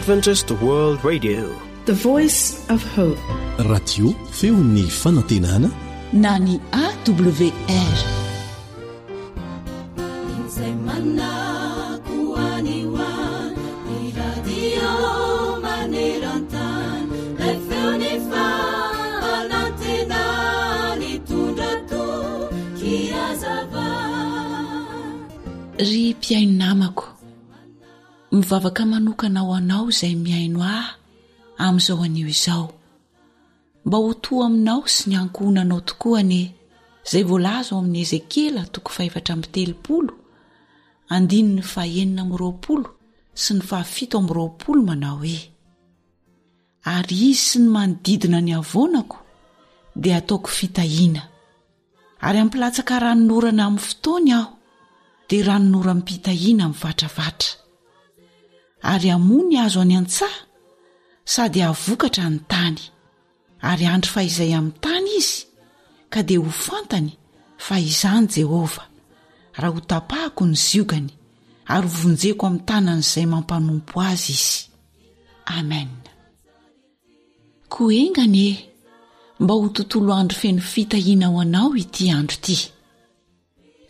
Adventist World Radio. The Voice of Hope. Radio feon'ny fanantenana na ny AWR. Izay manako any ho any, ny radio maneran-tany, ilay feon'ny fanantenana nitondra toky hazava. Ry mpihaino namako, mivavaka manokana ho anao izay mihaino ahy amin'izao anio izao. Mba ho to aminao sy ny ankohonanao tokoa anie izay voalaza ao amin'ny Ezekiela toko fahefatra amby telopolo, andininy fahenina amby roapolo sy ny fahafito amby roapolo manao hoe, Ary izy sy ny manodidina ny havoanako dia hataoko fitahiana, ary hampilatsaka ranonorana amin'ny fotoany aho, dia ranonoram-pitahiana mivatravatra. Ary hamoa ny hazo any an-tsaha sady hahavokatra ny tany, ary handry fahizay amin'ny tany izy, ka dia ho fantany fa Izaho Jehovah, raha hotapahako ny ziogany, ary hovonjeko amin'ny tanan'izay mampanompo azy izy. Amen. Koa enga anie mba ho tontolo andro feno fitahiana ho anao ity andro ity.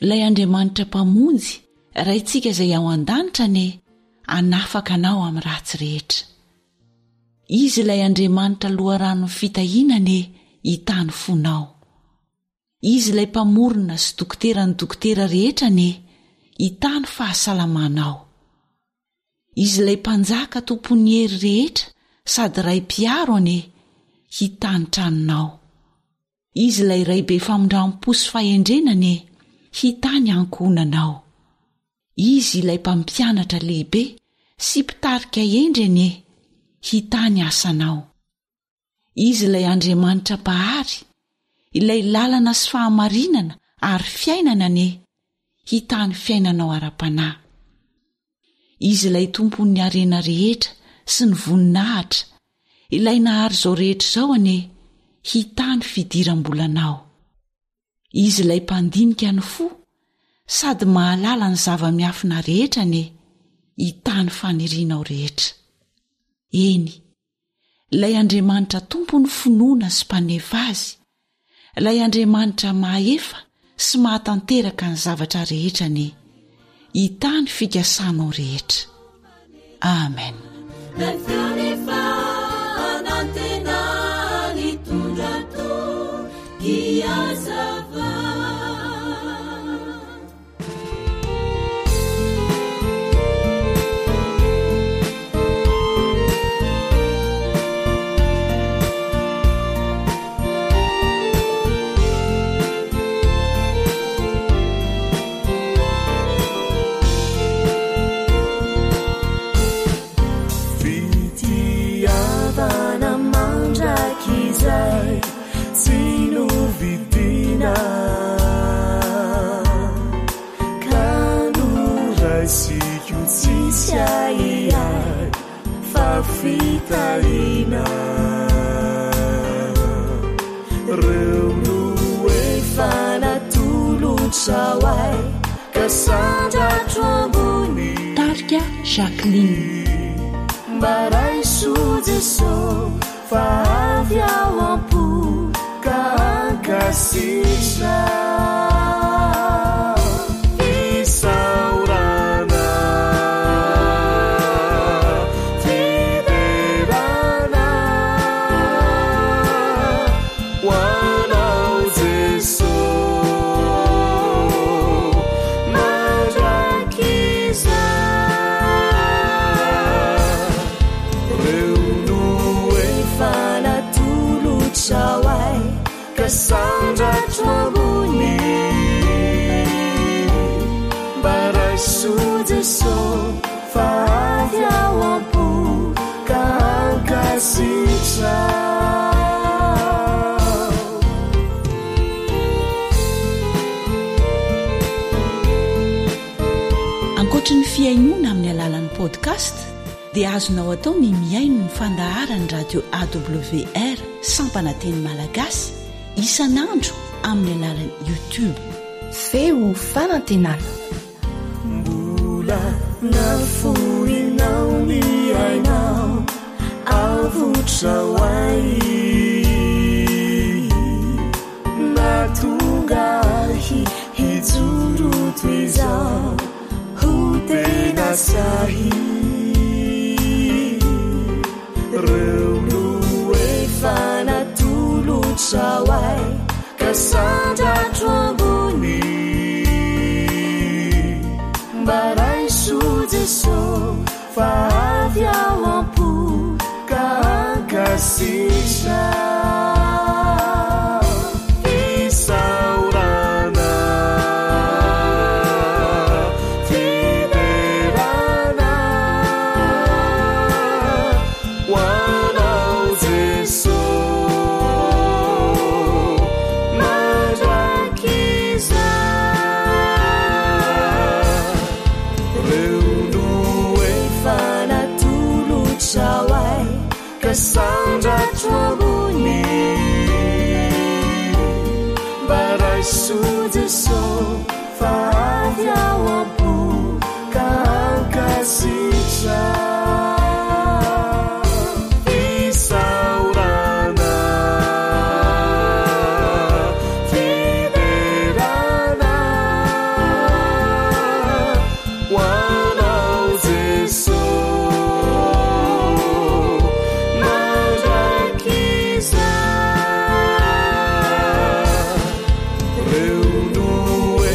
Ilay Andriamanitra Mpamonjy, Raintsika izay ao an-danitra anie hanafaka anao amin'ny ratsy rehetra. Izy ilay Andriamanitra loharanon'ny fitahiana anie hitahy ny fonao. Izy ilay Mpamorona sy Dokoteran'ny dokotera rehetra anie hitahy ny fahasalamanao. Izy ilay Mpanjaka Tompon'ny hery rehetra sady Ray mpiaro anie hitahy ny tranonao. Izy ilay Ray be famindram-po sy fahendrena anie hitahy ny ankohonanao. Izy ilay Mpampianatra lehibe sy Mpitarika hendry anie hitahy ny asanao. Izy ilay Andriamanitra Mpahary, ilay lalana sy fahamarinana ary fiainana anie hitahy ny fiainanao ara-panahy. Izy ilay Tompon'ny harena rehetra sy ny voninahitra, ilay nahary izao rehetra izao anie hitahy ny fidiram-bolanao. Izy ilay Mpandinika ny fo sady mahalala ny zava-miafina rehetra anie hitahy ny fanirianao rehetra. Eny, Ilay Andriamanitra Tompon'ny finoana sy Mpanefa azy, ilay Andriamanitra mahefa sy mahatanteraka ny zavatra rehetra anie hitahy ny fikasanao rehetra. Amen. Fitiavana mandrakizay tsy novidina. Ka noraisiko tsisy ahiahy fa fitahiana. Reo no efa natolotrao ahy ka sandratro ambony. Tarika Jacqueline. Mba raiso Jeso fa avy ao am-po ka ankasitraho. Fisaorana, fiderana ho anao Jeso mandrakizay. Reo no efa natolotrao ahy ka sandratro ambony. Mba raiso Jeso fa avy ao am-po ka ankasitraho. Ankoatry ny fihainoana amin'ny alalan'ny podcast dia azonao atao ny mihaino ny fandaharan'ny radio AWR sampana teny malagasy isan'andro amin'ny alalan'ny YouTube. Feo fanantenana. Mbola nafoinao ny ainao. avotra ho ahy Nahatonga ahy hijoro toy izao ho tena sahy Reo no efa natolotrao ahy ka sandratro ambony Mba raiso Jeso fa avy ao am-po ka ankasitraho Fisaorana, fiderana ho anao Jeso mandrakizay. Reo no efa natolotrao ahy ka sandratro ambony Mba raiso Jeso fa avy ao am-po ka ankasitraho Fisaorana, fiderana Ho anao Jeso mandrakizay Reo no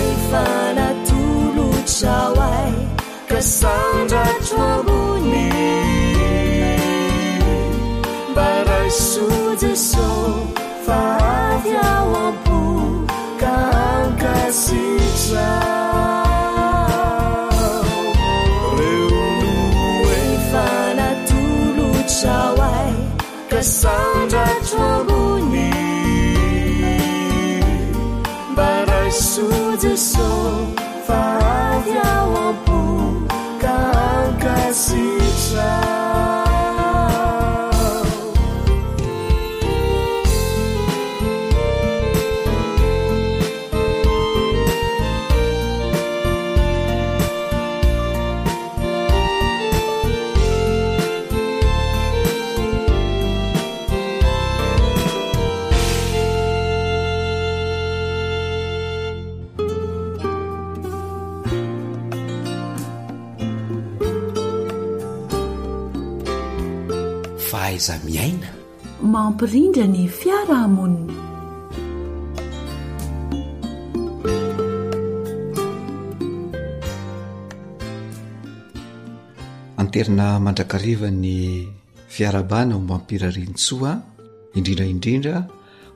efa natolotrao ahy ka sandratro ambony Mba raiso Jeso fa avy ao am-po ka ankasitraho Reo no efa natolotrao ahy ka sandratro ambony Mba raiso Jeso fa avy ao am-po ka ankasitraho. Fahaiza-miaina. Mampirindra ny fiarahamonina. Anterina mandrakariva ny fiarahabana ombam-pirarian-tsoa, indrindra indrindra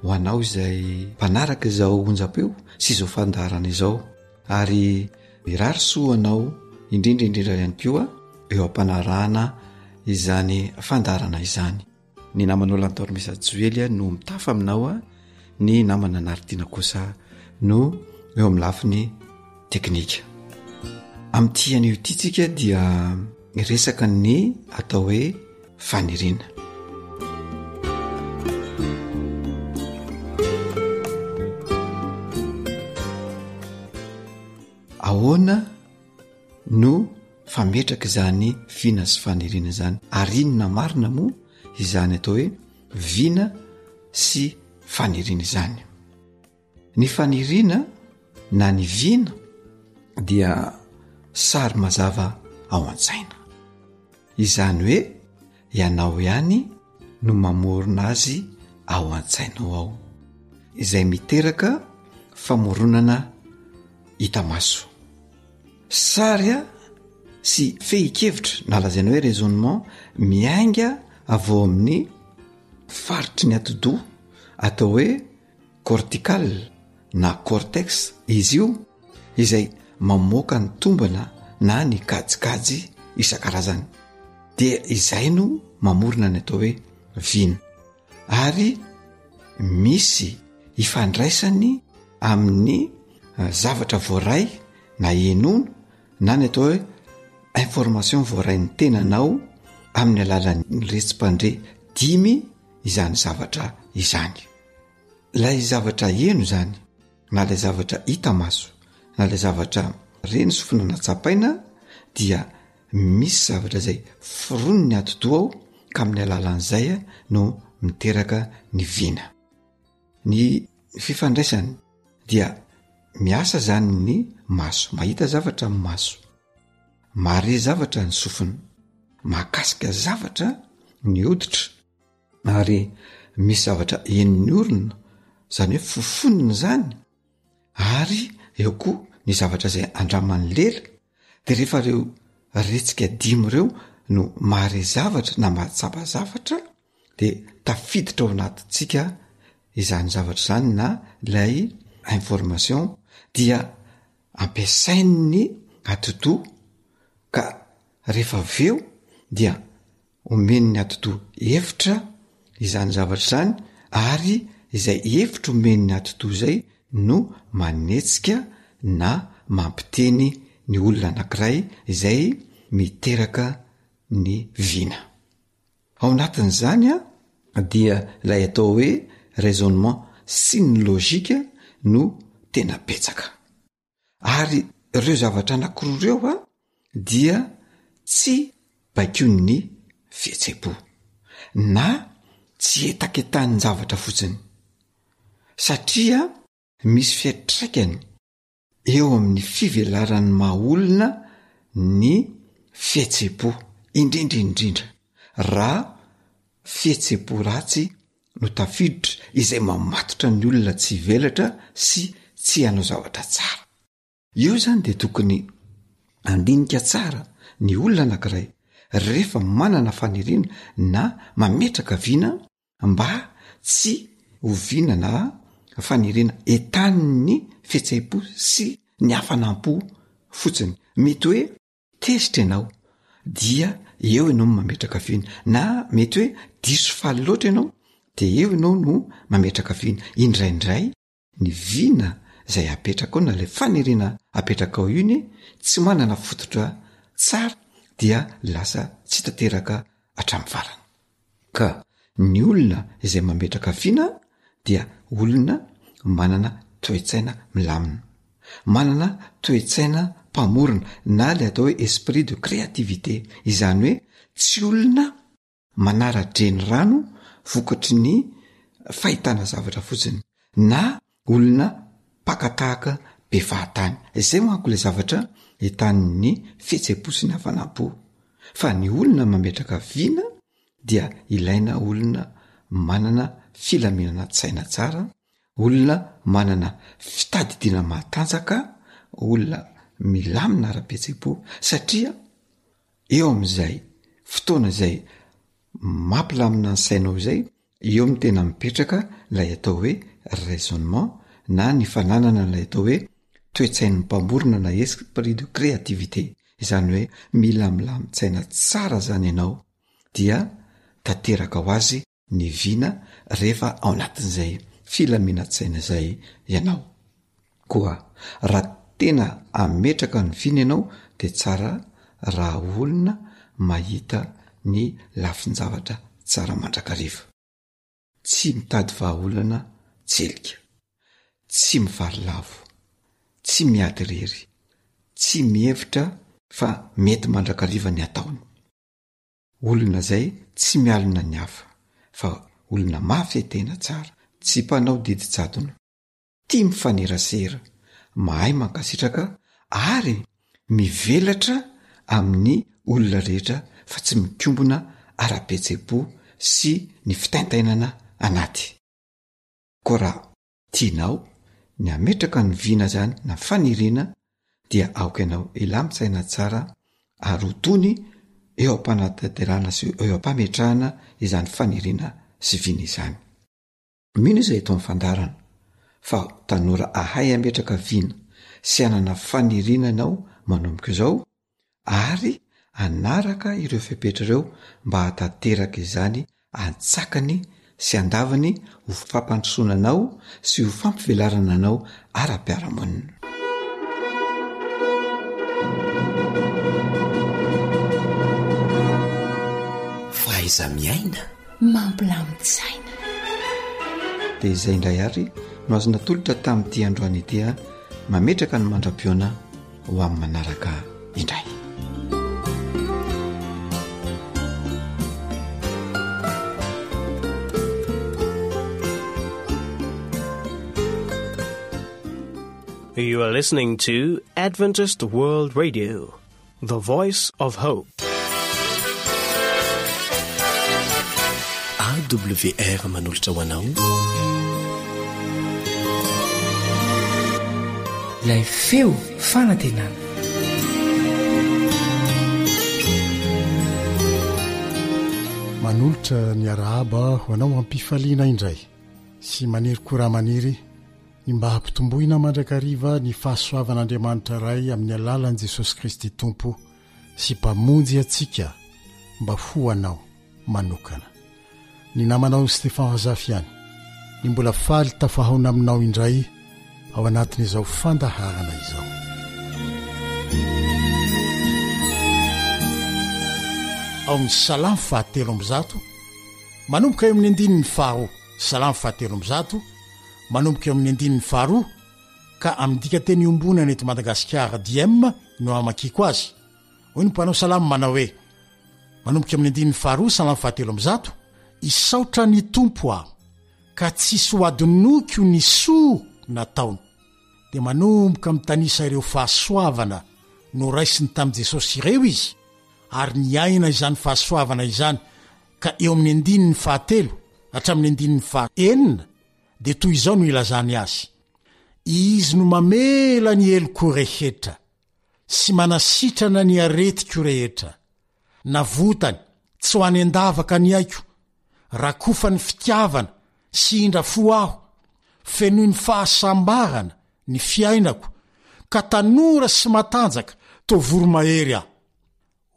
ho anao izay mpanaraka izao onjam-peo sy izao fandaharana izao ary mirary soa anao indrindra indrindra ihany koa eo am-panarahana izany fandaharana izany. Ny namanao Lantormesa Joely no mitafa aminao, ny namana Naritina kosa no eo amin'ny lafiny teknika. Amin'ity anio ity tsika dia resaka ny atao hoe faniriana. Ahoana no fametraka izany vina sy faniriana izany ary inona marina moa izany atao hoe vina sy faniriana izany? Ny faniriana na ny vina dia sary mazava ao an-tsaina. Izany hoe ianao ihany no mamorona azy ao an-tsainao ao, izay miteraka famoronana hita maso. Sary sy fehin-kevitra na lazaina hoe raisonnement miainga avy ao amin'ny faritry ny atidoha atao hoe cortical na cortex izy io izay mamoaka ny tombana na ny kajikajy isan-karazany dia izay no mamorona ny atao hoe vina ary misy ifandraisany amin'ny eh, zavatra voaray na henono na ny atao hoe information voarain'ny tenanao amin'ny alalan'ny retsi-pandre dimy izany zavatra izany. Ilay zavatra heno izany na ilay zavatra hita maso na ilay zavatra reny sofina na tsapaina dia misy zavatra izay foroniny atidoha ao. ka amin'ny alalan'izay no miteraka ny vina. Ny fifandraisany dia miasa zany ny maso, mahita zavatra ny maso, mahare zavatra ny sofina, mahakasika zavatra ny hoditra ary misy zavatra henon'ny orona, zany hoe fofonina zany ary eo koa ny zavatra izay andraman'ny lela de rehefa reo retsika dimy ireo no mahare zavatra na mahatsapa zavatra de tafiditra ao anatintsika izany zavatra izany na ilay information dia ampiasain'ny atidoha ka rehefa avy eo dia Omen'ny atidoha hevitra izany zavatra izany ary izay hevitra omen'ny atidoha izay no manetsika na mampiteny ny olona anankiray izay miteraka ny vina. Ao anatin'izany dia ilay atao hoe raisonnement sy ny logique no tena betsaka. Ary ireo zavatra anankiroa ireo a dia tsy baikoin'ny fihetsem-po na tsy hetaketanin-javatra fotsiny satria misy fiantraikany eo amin'ny fivelaran'ny maha olona ny fihetsem-po, indrindra indrindra raha fihetsem-po ratsy no tafiditra izay mamatotra ny olona tsy hivelatra sy tsy hanao zavatra tsara. Eo izany dia tokony handinika tsara ny olona anankiray rehefa manana faniriana na mametraka vina mba tsy ho vina na faniriana entanin'ny fihetseham-po sy ny hafanam-po fotsiny. Mety hoe Tezitra ianao dia eo ianao no mametraka vina, na mety hoe diso faly loatra ianao de eo ianao no mametraka vina. Indraindray ny vina izay apetrakao na ilay faniriana apetrakao iny tsy manana fototra tsara dia lasa tsy tanteraka hatramin'ny farany. Ka ny olona izay mametraka vina dia olona manana toe-tsaina milamina, manana toe-tsaina mpamorona na le atao hoe esprit de créativité, izany hoe tsy olona manara-drenirano vokatry ny fahitana zavatra fotsiny na olona mpaka tahaka be fahatany. Izay manko ilay zavatra entanin'ny fihetsem-po sy ny hafanam-po. Fa ny olona mametraka vina dia ilaina olona manana filaminana tsaina tsara, olona manana fitadidiana matanjaka, olona milamina ara-pihetsem-po satria eo amin'izay fotoana izay mampilamina ny sainao izay, eo no tena mipetraka ilay atao hoe raisonnement na ny fananana ilay atao hoe toe-tsain'ny mpamorona na esprit de créativité, izany hoe mila milamin-tsaina tsara zany ianao dia tanteraka ho azy ny vina rehefa ao anatin'izay filaminan-tsaina izay ianao. Koa raha tena hametraka ny vina ianao de tsara raha olona mahita ny lafin-javatra tsara mandrakariva. Tsy mitady vahaolana tselika. Tsy mivarilavo. Tsy miady irery. Tsy mihevitra fa mety mandrakariva ny ataony. Olona izay tsy mialona ny hafa fa olona mafy tena tsara. Tsy mpanao didy jadona. Tia mifanerasera, mahay mankasitraka ary mivelatra amin'ny olona rehetra fa tsy mikombona ara-pihetseham-po sy ny fitaintainana anaty. Koa raha tianao ny hametraka ny vina izany na faniriana dia aoka ianao hilamin-tsaina tsara ary ho tony eo am-panatanterahana sy eo am-pametrahana izany faniriana sy vina izany. Mino izahay eto amin'ny fandaharana fa tanora ahay hametraka vina sy hanana faniriana ianao manomboka izao ary hanaraka ireo fepetra ireo mba hahatanteraka izany antsakany sy andavany ho fampandrosoana anao sy ho fampivelarana anao ara-piarahamonina. Fahaiza-miaina. Mampilamin-tsaina. Dia izay indray ary no azo natolotra tamin'ity androany ity a, mametraka ny mandra-pihaona ho amin'ny manaraka indray. You are listening to Adventist World Radio, the voice of hope. AWR manolotra ho anao. Ilay feo fanantenana. Manolotra ny arahaba ho anao am-pifaliana indray sy maniry koa raha maniry ny mba hampitomboina mandrakariva ny fahasoavan'Andriamanitra Ray amin'ny alalan'i Jesosy Kristy Tompo sy Mpamonjy antsika mba ho anao manokana. Ny namanao Stephan Razafy ihany ny mbola faly tafahaona aminao indray ao anatin'izao fandaharana izao. Ao amin'ny Salamo fahatelo ambizato, manomboka eo amin'ny andininy faharoa, Salamo fahatelo ambizato, Manomboka eo amin'ny andininy faharoa ka amin'ny dikanteny iombonana eto Madagasikara, diem, no amakiako azy. Hoy ny mpanao salamo manao hoe, manomboka eo amin'ny andininy faharoa, salamo fahatelo ambizato, Hisaotra ny Tompo aho, ka tsisy ho adinoiko ny soa nataony. Dia manomboka mitanisa ireo fahasoavana noraisiny tamin'i Jesosy ireo izy, ary niaina izany fahasoavana izany ka eo amin'ny andininy fahatelo hatramin'ny andininy faha-enina dia toy izao no ilazany azy, Izy no mamela ny heloko rehetra sy manasitrana ny aretiko rehetra. Navotany tsy ho any an-davaka ny aiko, rakofany fitiavana sy indra fo aho, fenoiny fahasambarana ny fiainako, ka tanora sy matanjaka toa voromahery aho.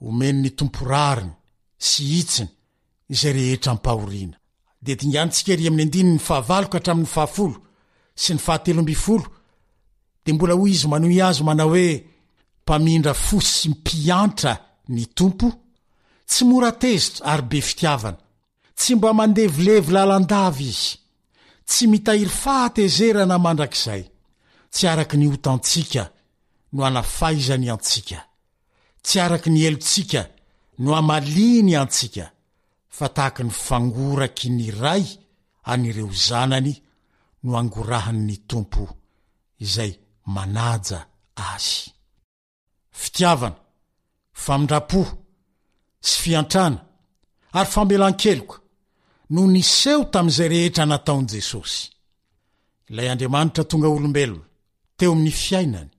Omen'ny Tompo rariny sy hitsiny izay rehetra ampahoriana. Dia dinganintsika ery amin'ny andininy fahavalo ka hatramin'ny fahafolo sy ny fahatelo ambinifolo, dia mbola hoy izy manohy azy manao hoe, Mpamindra fo sy mpiantra ny Tompo, tsy mora tezitra ary be fitiavana. Tsy mba mandevilevy lalandava izy, tsy mitahiry fahatezerana mandrakizay, tsy araka ny otantsika no anafaizany antsika. Tsy araka ny helotsika no hamaliany antsika, fa tahaka ny fangoraky ny ray an'ireo zanany no angorahany ny Tompo izay manaja azy. Fitiavana, famindram-po, sy fiantrana ary famelan-keloka no niseho tamin'izay rehetra nataon'i Jesosy. Ilay Andriamanitra tonga olombelona teo amin'ny fiainany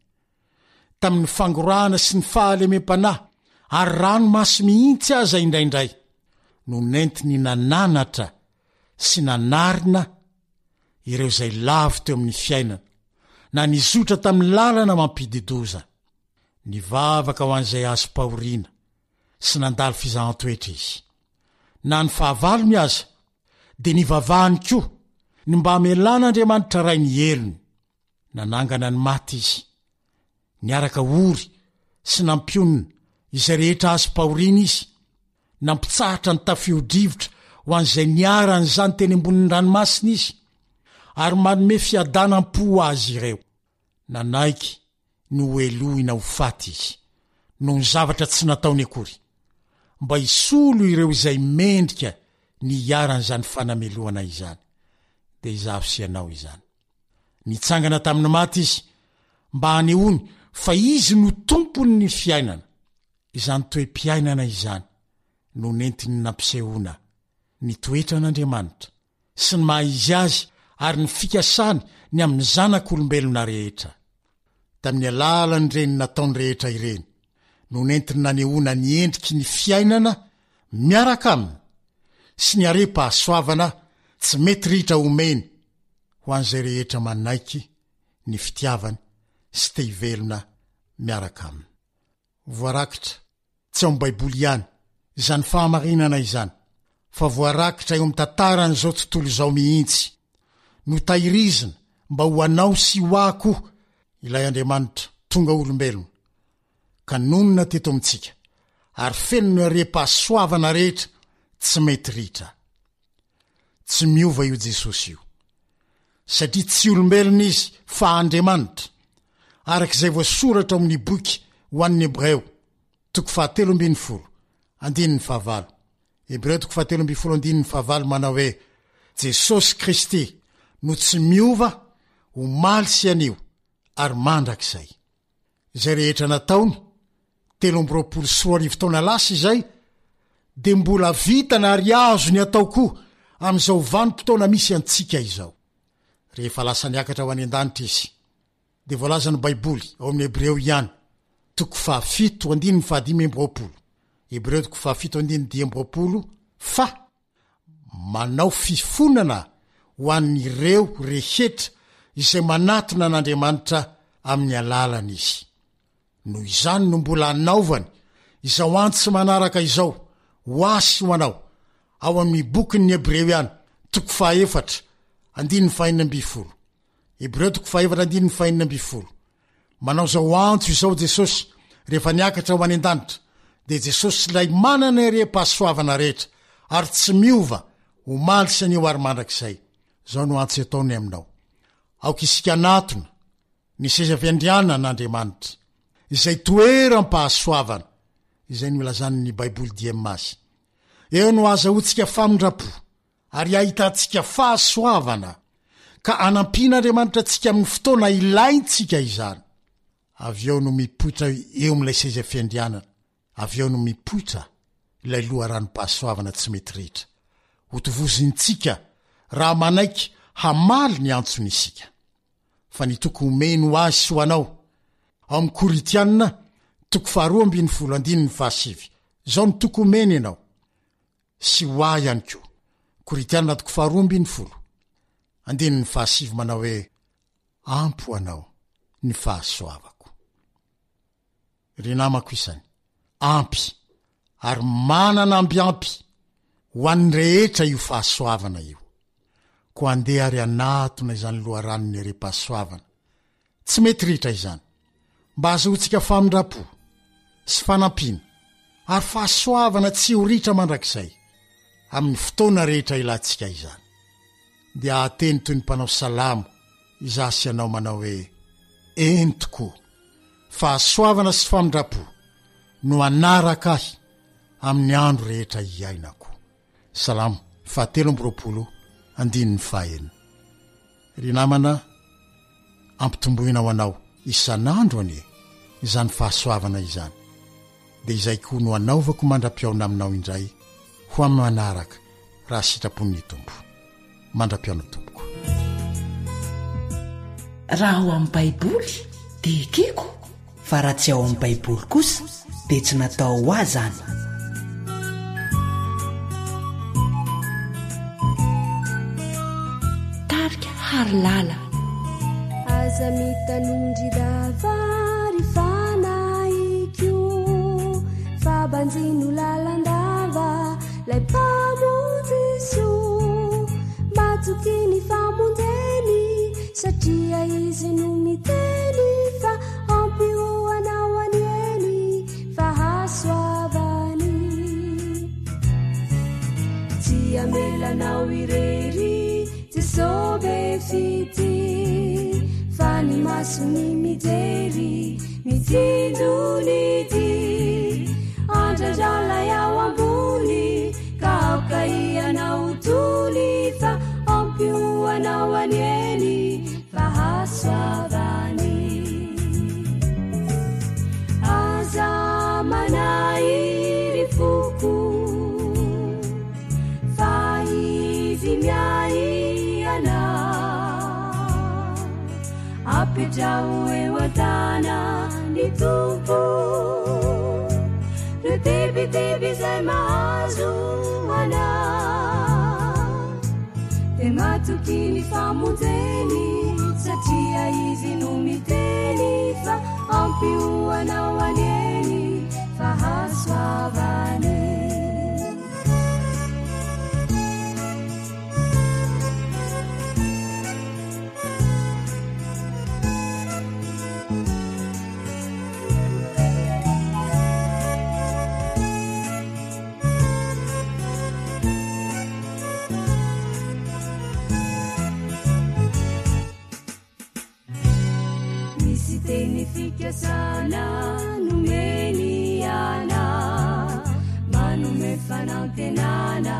tamin'ny fangorahana sy ny fahalemem-panahy ary ranomaso mihitsy aza indraindray no nentiny nananatra sy nanarina ireo izay lavo teo amin'ny fiainana na nizotra tamin'ny lalana mampidi-doza. Nivavaka ho an'izay azom-pahoriana sy nandalo fizahan-toetra izy. Na ny fahavalony aza dia nivavahany koa ny mba hamelan'Andriamanitra Ray ny helony. Nanangana ny maty izy, niaraka ory sy nampionona izay rehetra azom-pahoriana izy, nampitsahatra ny tafio-drivotra ho an'izay niharan'izany teny ambonin'ny ranomasina izy, ary manome fiadanam-po ho azy ireo. Nanaiky ny hohelohina ho faty izy, noho ny zavatra tsy nataony akory, mba hisolo ireo izay mendrika ny hiharan'izany fanamelohana izany, dia izaho sy ianao izany. Nitsangana tamin'ny maty izy mba hanehoany fa izy no tompon'ny fiainana. Izany toe-piainana izany no nentiny nampisehoana ny toetran'Andriamanitra sy ny maha izy azy ary ny fikasany ny amin'ny zanak'olombelona rehetra. Tamin'ny alalan'ireny nataony rehetra ireny no nentiny nanehoana ny endriky ny fiainana miaraka aminy sy ny harem-pahasoavana tsy mety ritra omeny ho an'izay rehetra manaiky ny fitiavany sy te hivelona miaraka aminy. Voarakitra, tsy ao amin'ny Baiboly ihany, izany fahamarinana izany, fa voarakitra eo amin'ny tantaran'izao tontolo izao mihitsy. Notahirizina mba ho anao sy ho ahy koa ilay Andriamanitra tonga olombelona, ka nonina teto amintsika, ary feno ny harem-pahasoavana rehetra tsy mety ritra. Tsy miova io Jesosy io. Satria tsy olombelona izy fa Andriamanitra, araka izay voasoratra ao amin'ny boky ho an'ny Hebreo, toko fahatelo ambinifolo, andininy fahavalo. Hebreo toko fahatelo ambinifolo andininy fahavalo manao hoe, Jesosy Kristy no tsy miova omaly sy anio. ary mandrakizay. Izay rehetra nataony, 2023 taona lasa izay, dia mbola vitany ary azony atao koa amin'izao vanim-potoana misy antsika izao. Rehefa lasa niakatra ho any an-danitra Izy, dia voalazan'ny Baiboly ao amin'ny Hebreo ihany, toko fahafito andininy fahadimy amby roapolo, Hebreo toko fahafito andininy 25, fa manao fifonana ho an'ireo rehetra izay manatona an'Andriamanitra amin'ny alalany Izy. Noho izany no mbola anaovany izao antso manaraka izao ho ahy sy ho anao, ao amin'ny bokin'ny Hebreo ihany, toko fahaefatra, andininy fahenina ambin'ny folo. Hebreo toko fahaefatra andininy fahenina ambin'ny folo. Manao izao antso izao Jesosy rehefa niakatra ho any an-danitra, dia Jesosy ilay manana herem-pahasoavana rehetra ary tsy miova, omaly sy anio ary mandrakizay. Izao no antso ataony aminao, Aoka isika hanatona ny seza fiandrianan'Andriamanitra, izay toeram-pahasoavana, izay nolazan'ny Baiboly diem azy. Eo no ahazahoantsika famindram-po ary hahitantsika fahasoavana, ka hanampian'Andriamanitra antsika amin'ny fotoana ilaintsika izany. Avy eo no mipoitra eo amin'ilay seza fiandrianana, avy eo no mipoitra ilay loharanom-pahasoavana tsy mety ritra. Hotovozintsika raha manaiky hamaly ny antsony isika. Fa ny toky omeny ho ahy sy ho anao, ao amin'ny Korintiana toko faharoa ambin'ny folo andininy fahasivy, izao no toky omeny ianao, sy ho ahy ihany koa. Korintiana toko faharoa ambin'ny folo, andininy fahasivy manao hoe, Ampy ho anao ny fahasoavako. Ry namako isany, ampy ary manana amby ampy ho an'ny rehetra io fahasoavana io. Koa andeha ary hanatona izany loharanon'ny harem-pahasoavana Tsy mety ritra izany. Mba hahazoantsika famindram-po sy fanampiana ary fahasoavana tsy ho ritra mandrakizay amin'ny fotoana rehetra ilantsika izany. Dia hahateny toy ny mpanao salamo izaho sy ianao manao hoe, Eny tokoa, fahasoavana sy famindram-po no hanaraka ahy amin'ny andro rehetra hiainako. Salamo fahatelo amby roapolo andininy fahaenina. Ry namana, ampitomboina ho anao isan'andro anie izany fahasoavana izany, dia izay koa no anaovako mandra-pihaona aminao indray ho amin'ny manaraka raha sitrapon'ny Tompo. Mandra-pihaona tompoko. Raha ao amin'ny Baiboly dia ekeko. Fa raha tsy ao amin'ny Baiboly kosa dia tsy natao ho ahy izany. Tarika Harilala. Aza mitanondry lava ry fanahiko fa banjino lalandava lay mpamonjy soa matoky ny famonjeny satria izy no miteny fa ampy ho anao anie ny fahasoavany. Tsy hamela anao irery Jeso be fitia fa ny masony mijery mitsinjo ny dia andrandra lay ao ambony ka aoka ianao ho tony fa ampy ho anao anie ny fahasoavany. Aza manahy ry foko fa izy miahy anao. Apetraho eo an-tanan'ny Tompo Reo tebiteby izay mahazo anao Dia matoky ny famonjeny Satria izy no miteny Fa ampy ho anao anie ny fahasoavany. Misy teny fikasana nomeny anah, manome fanantenana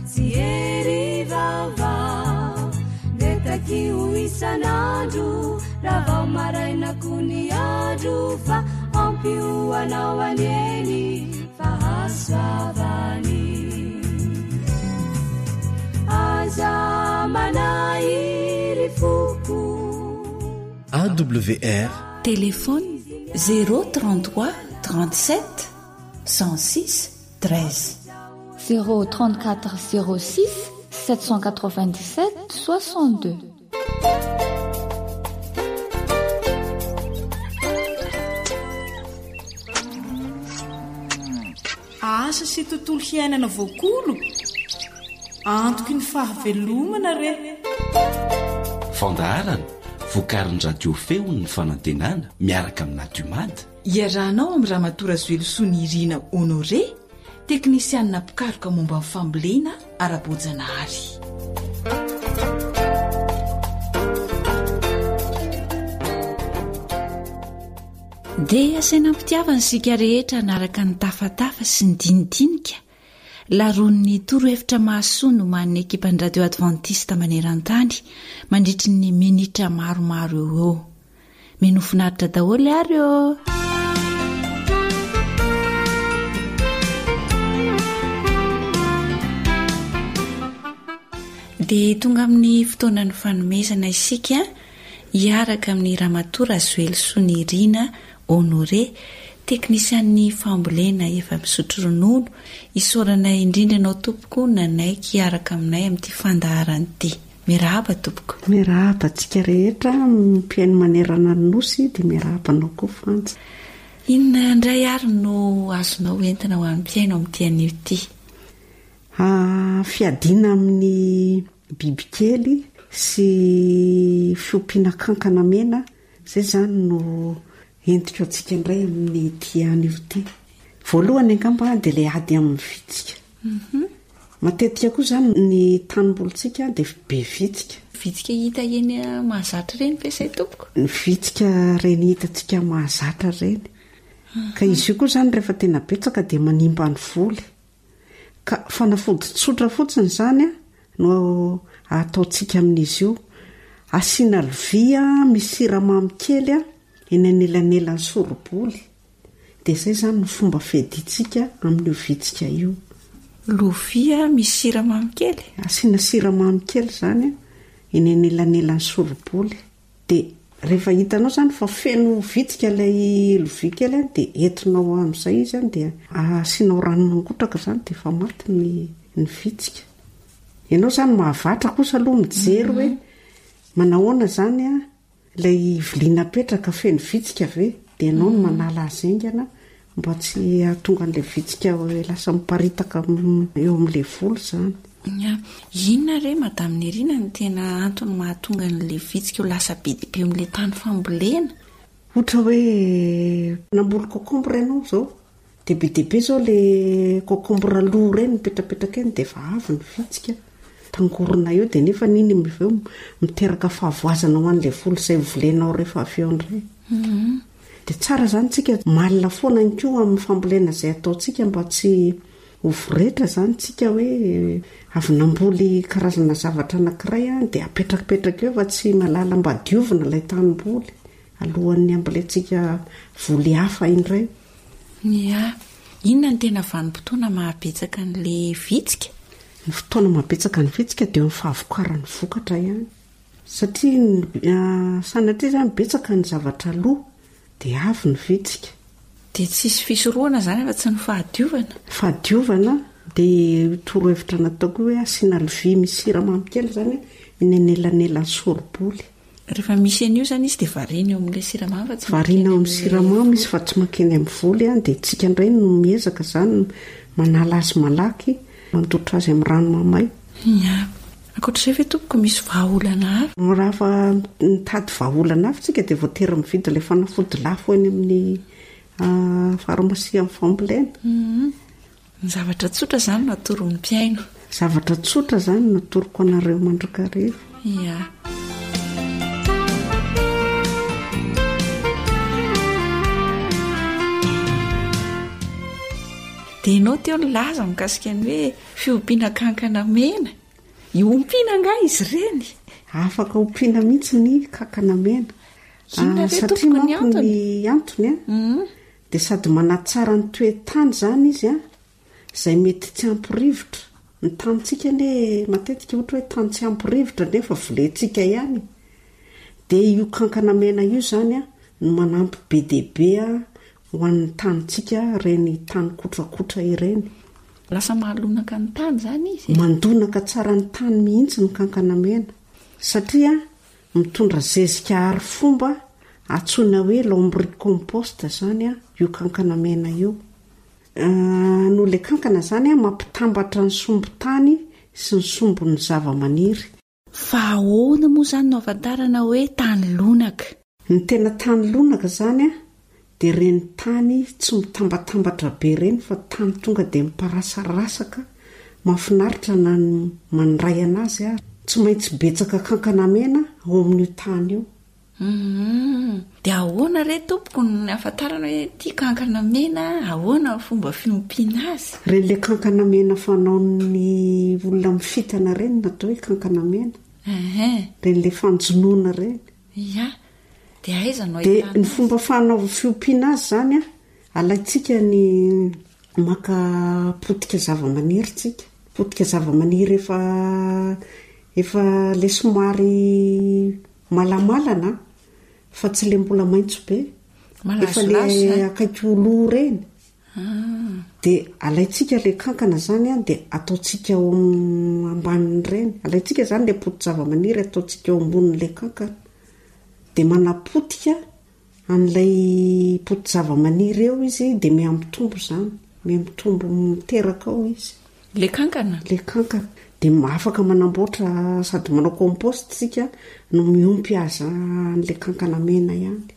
sy hery vaovao. Ndeha takio isan'andro raha vao maraina. fiainako ny andro fa ampy ho anao anie ny fahasoavany. Aza manahy ry foko. AWR. Téléphone 033 37 106 13. 034 06 797 62. Asa sy tontolo hiainana voakolo? Antoky ny fahavelomana re! Fandaharana vokarin'ny Radio Feon'ny Fanantenana miaraka amin'ny Natiomad. Iarahanao amin'i Ramatoa Razoelosoa Nirina Honoré, teknisianina mpikaroka momba ny fambolena ara-boajanahary. Dia asaina am-pitiavana isika rehetra hanaraka ny tafatafa sy ny dinidinika laroan'ny torohevitra mahasoa nomanin'ny ekipan'ny Radio Adventiste maneran-tany mandritry ny minitra maromaro eo ho eo. Mino finaritra daholo ary ô! Dia tonga amin'ny fotoanan'ny fanomezana isika hiaraka amin'ny Ramatoa Razoelisoa Nirina Honoré, teknisian'ny fambolena efa misotro ronono. Isaorana indrindra ianao tompoko nanaiky hiaraka aminay amin'ity fandaharana ity. Miarahaba tompoko. Miarahaba antsika rehetra mpihaino manerana ny Nosy dia miarahaba anao koa Frantsa. Inona indray ary no azonao entina ho an'ny mpihaino amin'ity anio ity? Fiadiana amin'ny bibikely sy fiompiana kankana mena, izay izany no entiko antsika indray amin'ity anio ity. Voalohany angamba dia ilay ady amin'ny vitsika. Matetika koa izany ny tanimbolintsika dia be vitsika. Vitsika hita eny mahazatra ireny ve izay tompoko? Ny vitsika ireny hitantsika mahazatra ireny. Ka izy io koa izany rehefa tena betsaka dia manimba ny voly. Ka fanafody tsotra fotsiny izany no ataontsika amin'izy io. Asiana lovia misy siramamy kely eny anelanelan'ny soroboly. Dia izay izany no fomba fiadiantsika amin'io vitsika io. Lovia misy siramamy kely? Asiana siramamy kely izany eny anelanelan'ny soroboly. Dia rehefa hitanao izany fa feno vitsika ilay lovia kely an, dia entinao amin'izay izy an, dia asianao rano mangotraka izany dia efa maty ny ny vitsika. Ianao izany mahavatra kosa aloha mijery hoe manahoana izany an, Ilay vilia napetraka feno vitsika ve dia ianao no manala azy haingana mba tsy hahatonga an'ilay vitsika ho lasa miparitaka eo amin'ilay volo izany. Ya. Inona re Madame Nirina no tena antony mahatonga an'ilay vitsika ho lasa be dia be eo amin'ilay tany fambolena? Ohatra hoe namboly concombre ianao izao Dia be dia be izao le concombre lo ireny mipetrapetraka eny dia efa avy ny vitsika tangorona eo dia nefa iny avy eo miteraka fahavoazana ho an'ilay voly izay hovolenao rehefa avy eo indray. Dia tsara izany tsika malina foana ihany koa amin'ny fambolena izay ataontsika mba tsy ho voretra izany tsika hoe avy namboly karazana zavatra anankiray dia apetrapetraka eo fa tsy mahalala mba diovina ilay tanimboly alohan'ny hambolentsika voly hafa indray. Ny ahy, inona no tena vanim-potoana mahabetsaka an'ilay vitsika? Ny fotoana mahabetsaka ny vitsika dia eo amin'ny fahavokaran'ny vokatra ihany. Satria sanatria izany betsaka ny zavatra lo dia avy ny vitsika. Dia tsisy fisorohana izany afa-tsy ny fahadiovana? Fahadiovana, dia io torohevitra nataoko io hoe asiana lovia misy siramamy kely izany eny anelanelan'ny soriboly. Rehefa misy an'io izany izy dia variana eo amin'ilay siramamy fa tsy Variana eo amin'ny siramamy izy fa tsy mankeny amin'ny voly an, dia tsika indray no miezaka izany manala azy malaky, mandotra azy amin'ny rano mamay. Ia. Ankoatr'izay ve tompoko misy vahaolana hafa? Raha fa mitady vahaolana hafa tsika dia voatery mividy ilay fanafody lafo eny amin'ny pharmacie amin'ny fambolena. Ny zavatra tsotra izany no atoron'ny mpihaino. Zavatra tsotra izany no atoroko anareo mandrakariva. Ia. Dia ianao teo nilaza mikasika ny hoe fiompiana kankana mena. Iompiana angaha izy ireny? Afaka ompiana mihitsy ny kankana mena. Inona re Satria tompoko ny manko antony? ny antony a, dia sady manatsara ny toe-tany izany izy a, izay mety tsy ampy rivotra. Ny tanintsika anie matetika ohatra hoe tany tsy ampy rivotra nefa volentsika ihany. Dia io kankana mena io izany a, no manampy be dia be a ho an'ny tanintsika ireny tany kotrakotra ireny. Lasa mahalonaka ny tany izany izy e? Mandonaka tsara ny tany mihitsy ny kankana mena satria mitondra zezika arifomba antsoina hoe lombricompost izany io kankana mena io. Noho ilay kankana izany mampitambatra ny sombin-tany sy ny sombin'ny zavamaniry. Fa ahoana moa izany no ahafantarana hoe tany lonaka? Ny tena tany lonaka izany dia ireny tany tsy mitambatambatra be ireny fa tany tonga dia miparasarasaka, mahafinaritra na ny mandray an'azy ary. Tsy maintsy betsaka kankana mena ao amin'io tany io. Humm. Dia ahoana re tompoko no ahafantarana hoe ity kankana mena, ahoana ny fomba fiompiana azy? Ireny ilay kankana mena fanaon'ny olona mifintana ireny no atao hoe kankana mena. Ehe. Ireny ilay fanjonoana ireny. Ia. Dia aiza no Dia ahitana ny azy? fomba fanaova fiompiana azy izany an, alaintsika ny maka potika zavamaniry tsika. Potika zavamaniry efa efa ilay somary Malamalana an! Fa tsy le mbola maitso be. Efa le akaiky ho lo ireny. Dia alaintsika le kankana zany an, dia ataontsika ao ambanin'ireny. Alaintsika zany le poti-javamaniry ataontsika eo ambonin'ilay kankana. Dia manapotika An'ilay poti-javamaniry eo izy dia mihamitombo izany, mihamitombo miteraka ao izy. Ilay kankana? Ilay kankana. Dia afaka manamboatra sady manao compost isika no miompy azy an'ilay kankana mena ihany.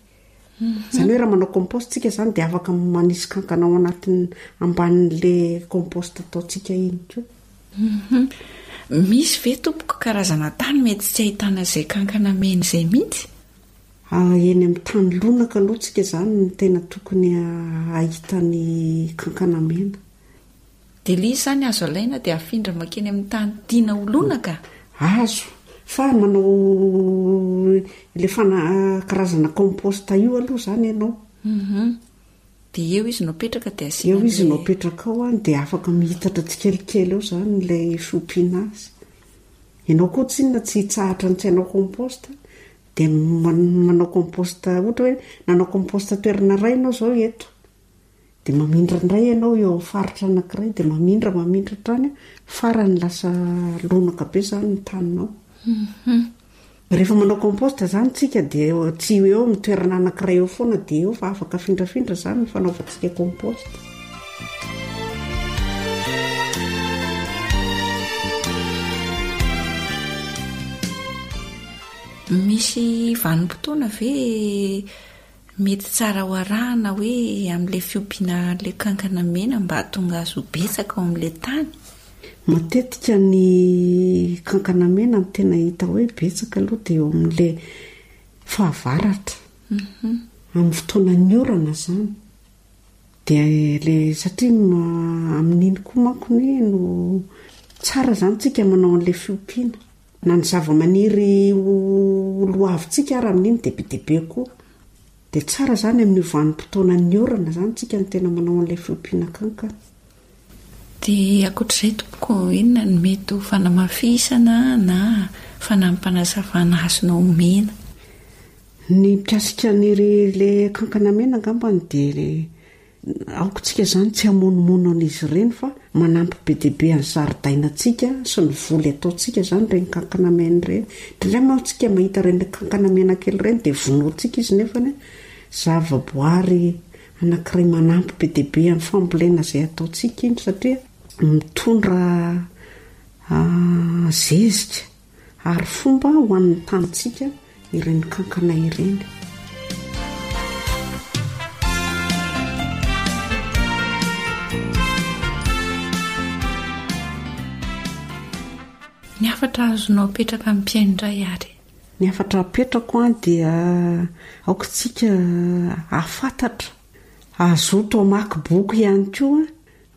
Izany hoe raha manao compost isika izany dia afaka manisy kankana ao anatin'ny ambanin'ilay compost ataontsika iny koa. Misy ve tompoko karazana tany mety tsy ahitana izay kankana mena izay mihitsy? Eny amin'ny tany lonaka aloha tsika izany no tena tokony hahita ny kankana mena. Dia ilay izy izany azo alaina dia afindra mankeny amin'ny tany tiana ho lonaka? Azo, fa manao ilay fana- karazana compost io aloha izany ianao. Hum. Dia eo izy no apetraka dia asiana Eo izy no an'ilay- apetraka ao an, dia afaka mihitatra tsikelikely eo izany ilay fiompiana azy. Ianao koa tsinona tsy hitsahatra ny tsy hanao compost. Dia manao compost, ohatra hoe nanao compost toerana iray ianao izao eto, dia mamindra indray ianao eo amin'ny faritra anankiray, dia mamindra mamindra hatrany an, farany lasa lonaka be izany ny taninao. Rehefa manao compost izany tsika dia tsy eo amin'ny toerana anankiray eo foana dia eo fa afaka afindrafindra izany ny fanaovantsika compost. Misy vanim-potoana ve mety tsara ho arahana hoe amin'ilay fiompiana an'ilay kankana mena mba hahatonga azy ho betsaka ao amin'ilay tany? Matetika ny kankana mena no tena hita hoe betsaka aloha dia eo amin'ilay fahavaratra. Amin'ny fotoanan'ny orana izany. Dia ilay satria amin'iny koa manko anie no tsara izany tsika manao an'ilay fiompiana. Na ny zavamaniry ho loavintsika ara amin'iny dia be dia be koa. Dia tsara izany amin'io vanim-potoanan'ny orana izany tsika no tena manao an'ilay fiompiana kankana. Dia ankoatr'izay tompoko, inona no mety ho fanamafisana na fanampim-panazavana azonao omena? Ny mikasika ny ilay kankana mena angambany dia Aoka tsika izany tsy hamonomono an'izy ireny fa manampy be dia be an'ny zaridainantsika sy ny voly ataontsika izany ireny kankana mena ireny. Indraindray manko tsika mahita ireny kankana mena kely ireny dia vonointsika izy nefany zavaboary anankiray manampy be dia be amin'ny fambolena izay ataontsika iny satria mitondra zezika Ary fomba ho an'ny tanintsika ireny kankana ireny. Ny hafatra azonao apetraka amin'ny mpihaino indray ary? Ny hafatra apetrako an dia aoka isika hahafantatra, hazoto hamaky boky ihany koa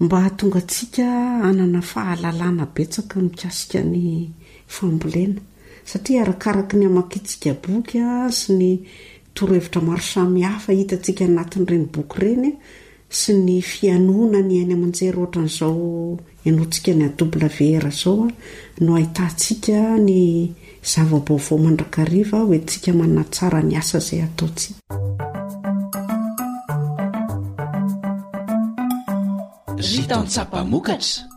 Mba hahatonga antsika hanana fahalalana betsaka mikasika ny fambolena. Satria arakaraky ny hamakiantsika boky sy ny torohevitra maro samihafa hitantsika anatin'ireny boky ireny sy ny fihainoana ny haino aman-jery ohatran'izao henointsika ny AWR izao no ahitantsika ny zava-baovao mandrakariva hoentintsika manatsara ny asa izay ataontsika. Ry tantsaha mpamokatra,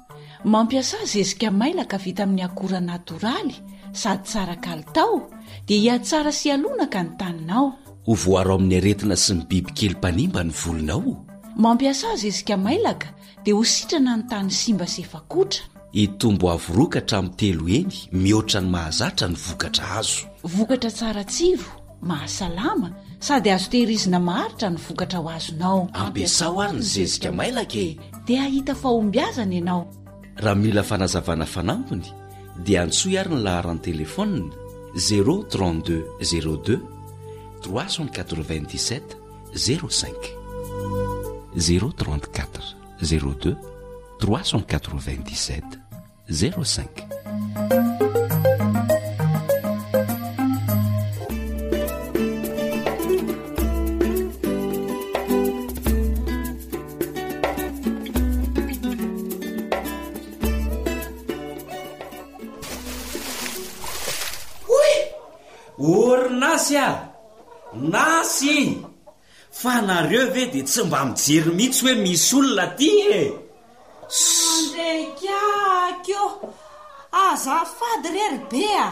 Mampiasà zezika mailaka vita amin'ny akora natoraly sady tsara kalitao dia hihatsara sy hialonaka ny taninao. Ho voaro amin'ny aretina sy ny bibikely mpanimba ny volinao. Mampiasà zezika mailaka dia ho sitrana ny tany simba sy efa kotra. Hitombo avo roa ka hatramin'ny telo heny mihoatra ny mahazatra ny vokatra azo. Vokatra tsara tsiro, mahasalama sady azo tehirizina maharitra ny vokatra ho azonao. Ampiasao ary ny zezika mailaka e! Dia hahita fahombiazana ianao. Raha mila fanazavana fanampiny dia antsoy ary ny laharan-telefaonina 032 02 397 05 034 02 397 05. Orinasy a! Nasy! Fa nareo ve dia tsy mba mijery mihitsy hoe misy olona aty e? Andrekiaky ô! Azafady re ry be a!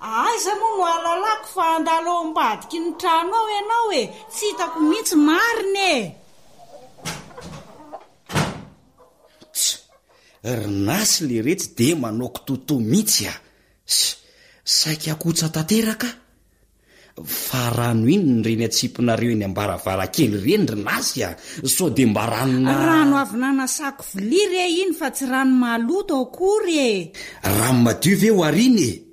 Aiza moa no ahalalako fa handalo ao ambadiky ny trano ao ianao e? Tsy hitako mihitsy marina e! Tsa! Ry Nasy leretsy dia manao kitoatoa mihitsy a! Saika kotsa tanteraka aho. Fa rano inona ireny atsipinareo eny am-baravarankely ireny ry Nasy a? Sao dia mba ranona. Rano avy nanasako vilia re iny fa tsy rano maloto akory e! Rano madio ve ho ariana e?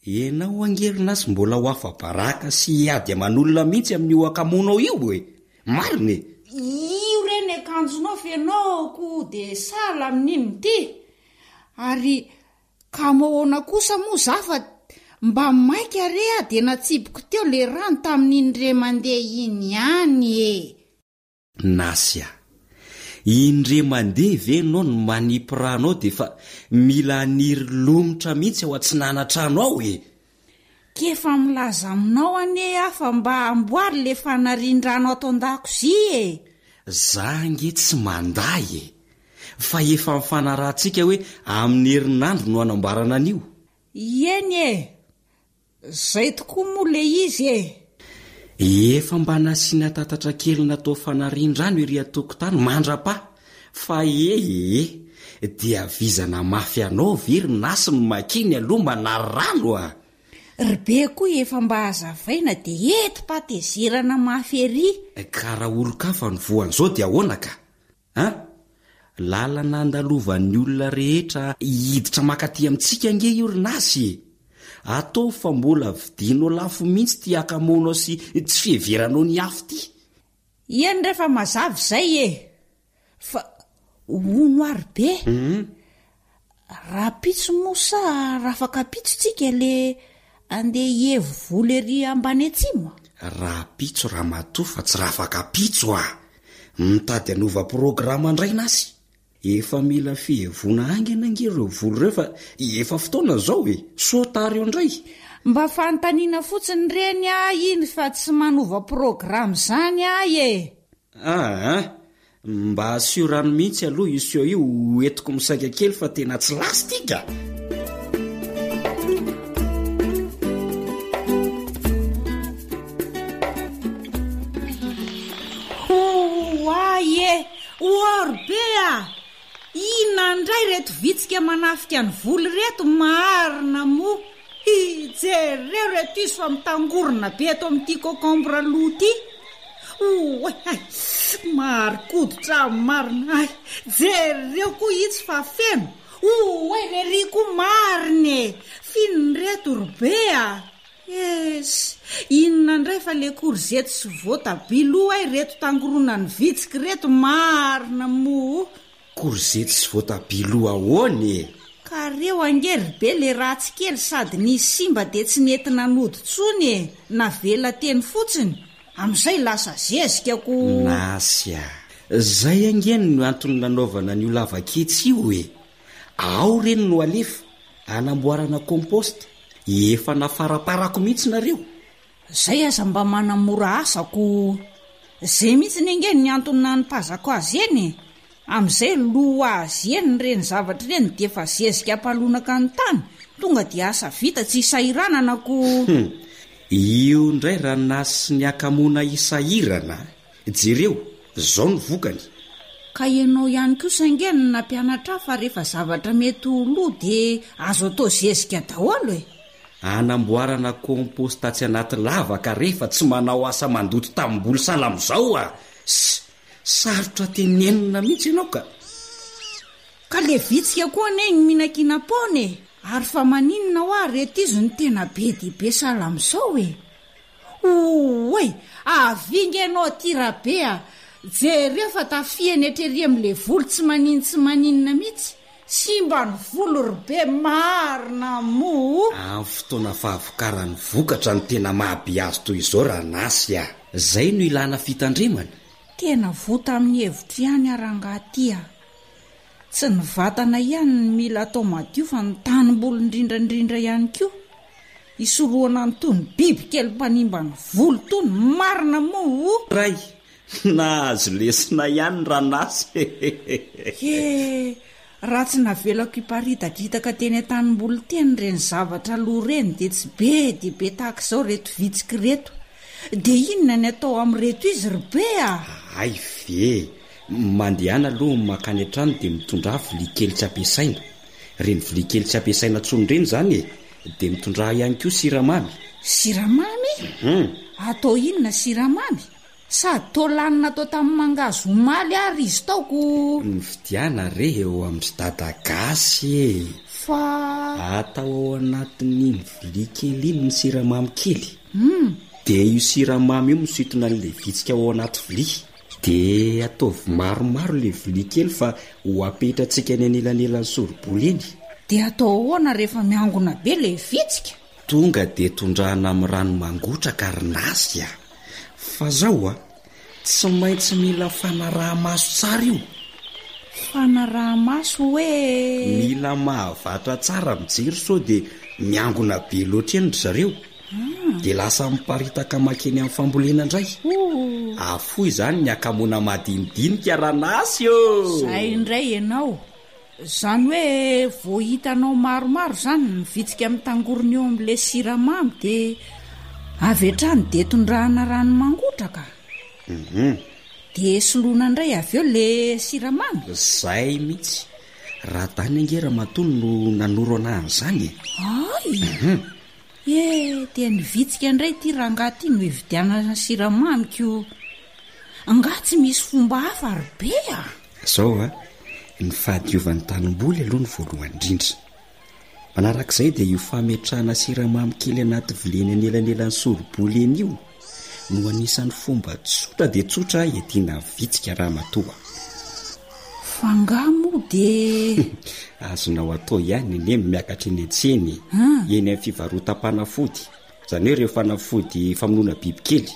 Ianao ange ry Nasy mbola ho afa-baraka sy hiady aman'olona mihitsy amin'io hakamoanao io e! Marina e! Io re ny akanjonao f'ianao ko dia sahala amin'inona ity? Ary Kamo ahoana kosa moa za fa mba maika re ah de natsipiko teo le rano tamin'iny re mandeha iny ihany e! Nasy a! Iny re mandeha ve enao no manipy rano ao de fa mila haniry lomotra mihitsy ao atsinanantrano ao e! K'efa milaza aminao anie aho fa mba amboary le fanarian-drano ato an-dakozia e! Za ange tsy mandà e! Fa efa nifanarahantsika hoe amin'ny herinandro no hanamboarana an'io. Ieny e! Zay tokoa moa le izy e! Efa mba nasiana tatatra kely natao fanarian-drano ery an-tokotany mandra-pa fa e e! Dia vizana mafy anao ve ry Nasy no makeny aloha manary rano a! Ry be koa efa mba hazavaina dia entim-pahatezerana mafy ery. Ka raha olon-kafa no voan'izao dia ahoana ka? An! Lalana andalovan'ny olona rehetra hiditra mankaty amintsika ange io ry Nasy e! Ataovy fa mbola vidianao lafo mihitsy ity hakamoanao sy tsy fiheveranao ny afo ity. Eny re fa mazava izay e! Fa hono ary be, rahampitso moa sa rafakampitso tsika le andeha hihevo voly ery ambany atsimo a? Rahampitso ramatoa fa tsy rafakampitso a! Mitady hanova programa indray nasy? Efa mila fihevoana haingana ange ireo voly ireo fa efa fotoana izao e! Sao tara eo indray? Mba fanontaniana fotsiny ireny ahy iny fa tsy manova programa izany ahy e! Aa! Mba asio rano mihitsy aloha io seau io ho entiko misaika kely fa tena tsy lasa ity ka! Oay e! Ory be a! Inona indray ireto vitsika manafika ny voly ireto marina moa? Hi, jereo ireto izy fa mitangorona be eto amin'ity cocombre lo ity. Oay hay, marikoditra marina hay. Jereo koa itsy fa feno. Oay, lery koa marina e! F'inona ireto ry be a? Esy, inona indray fa le korzety sy voatabia lo hay reto tangoronan'ny vitsika ireto marina moa. Korzety sy voatabia lo ahoana e? Ka reo ange ry be le ratsy kely sady nisy simba de tsy nety nanody tsony e, navela teny fotsiny, amizay lasa zezika ko. Nasy a! Zay ange no antony nanaovana an'io lavaketsy io e! Ao reny no alefa, anamboarana compost, efa nafaraparako mihitsy nareo. Zay aza mba manamora asa ko. Zay mihitsiny ange ny antony nanipazako azy eny e! Amizay lo ho azy eny ireny zavatra ireny dia efa zezika ampalonaka ny tany, tonga dia asa vita tsy isahiranana ko. Hum! Io indray Ranasy sy ny hakamoana hisahirana a! Jereo, zao ny vokany. Ka ianao ihany kosa ange no nampianatra ahy fa rehefa zavatra mety ho lo dia azo atao zezika daholo e! Anamboarana compost atsy anaty lavaka re fa tsy manao asa mandoto tamboly sahala amizao a! Ss! Sarotra tenenina mihitsy ianao ka! Ka le vitsika koa anie ny mihinankinam-poana e! Ary fa maninona hoa reto izy no tena be dia be sahala amizao e! Oay! Avia nge ianao aty Rabe a! Jereo fa tafihany hatrery amin'ilay volo tsy maninn tsy maninona mihitsy! Simba ny volo ry be marina moa! Amin'ny fotoana fahavokaran'ny vokatra no tena maha be azy toy izao Ranasy a! Zay no ilana fitandremana. Tena voa tamin'ny hevitro ihany aho rangahy ty a! Tsy ny vatana ihany no mila atao madio fa ny tanimboly indrindra indrindra ihany koa. Hisorohana an'itony biby kely mpanimba ny voly itony marina moa o! Ray, nahazo lesona ihany Ranasy e! He, raha tsy navelako hiparitadritaka teny an-tanimboly teny ireny zavatra lo ireny dia tsy be dia be tahaka izao ireto vitsika ireto. Dia inona ny atao amin'ireto izy ry be a? Hay ve! Mandehana aloha mankany an-trano dia mitondrà vilia kely tsy ampiasaina. Ireny vilia kely tsy ampiasaina intsony ireny izany e! Dia mitondrà ihany koa siramamy. Siramamy? Hum. Atao inona siramamy? Sady toa lany natao tamin'ny mangahazo omaly ary izy tao ko. Mividiana re eo amin-dry dada gasy e! Fa. Atao ao anatin'iny vilia kely iny ny siramamy kely. Hum. Dia io siramamy io misintona an'ilay vitsika ao anaty vilia. Dia ataovy maromaro ilay vilia kely fa ho apetratsika eny anelanelan'ny sori-bola eny. Dia atao ahoana rehefa miangona be ilay vitsika? Tonga dia tondrahana amin'ny rano mangotraka ry Nasy a! Fa zao a! Tsy maintsy mila fanaraha-maso tsara io. Fanaraha-maso hoe? Mila mahavatra tsara mijery sao dia miangona be loatra eny ry zareo. Dia lasa miparitaka makeny amin'ny fambolena indray. Afoy izany ny hakamoana madinidinika Ranasy ô! Izay indray ianao. Izany hoe vao hitanao maromaro izany ny vitsika mitangorona eo amin'ilay siramamy dia avy hatrany dia tondrahana rano mangotraka? Dia soloina indray avy eo ilay siramamy? Izay mihitsy. Radany ange ramatoa no nanoro anah an'izany e! Hay! He, dia ny vitsika indray ity rangahy ity no ividianana siramamy ko. Angaha tsy misy fomba hafa ry be a? Zao a, ny fahadiovan'ny tanimboly aloha no voalohany indrindra. Manarak'izay dia io fametrahana siramamy kely anaty vilia eny anelanelan'ny sori-boly eny io no anisan'ny fomba tsotra dia tsotra iadiana vitsika ramatoa. Fa angaha moa dia. Azonao atao ihany anie ny miakatra eny an-tsena e! Eny amin'ny fivarotam-panafody, izany hoe ireo fanafody famonoana bibikely,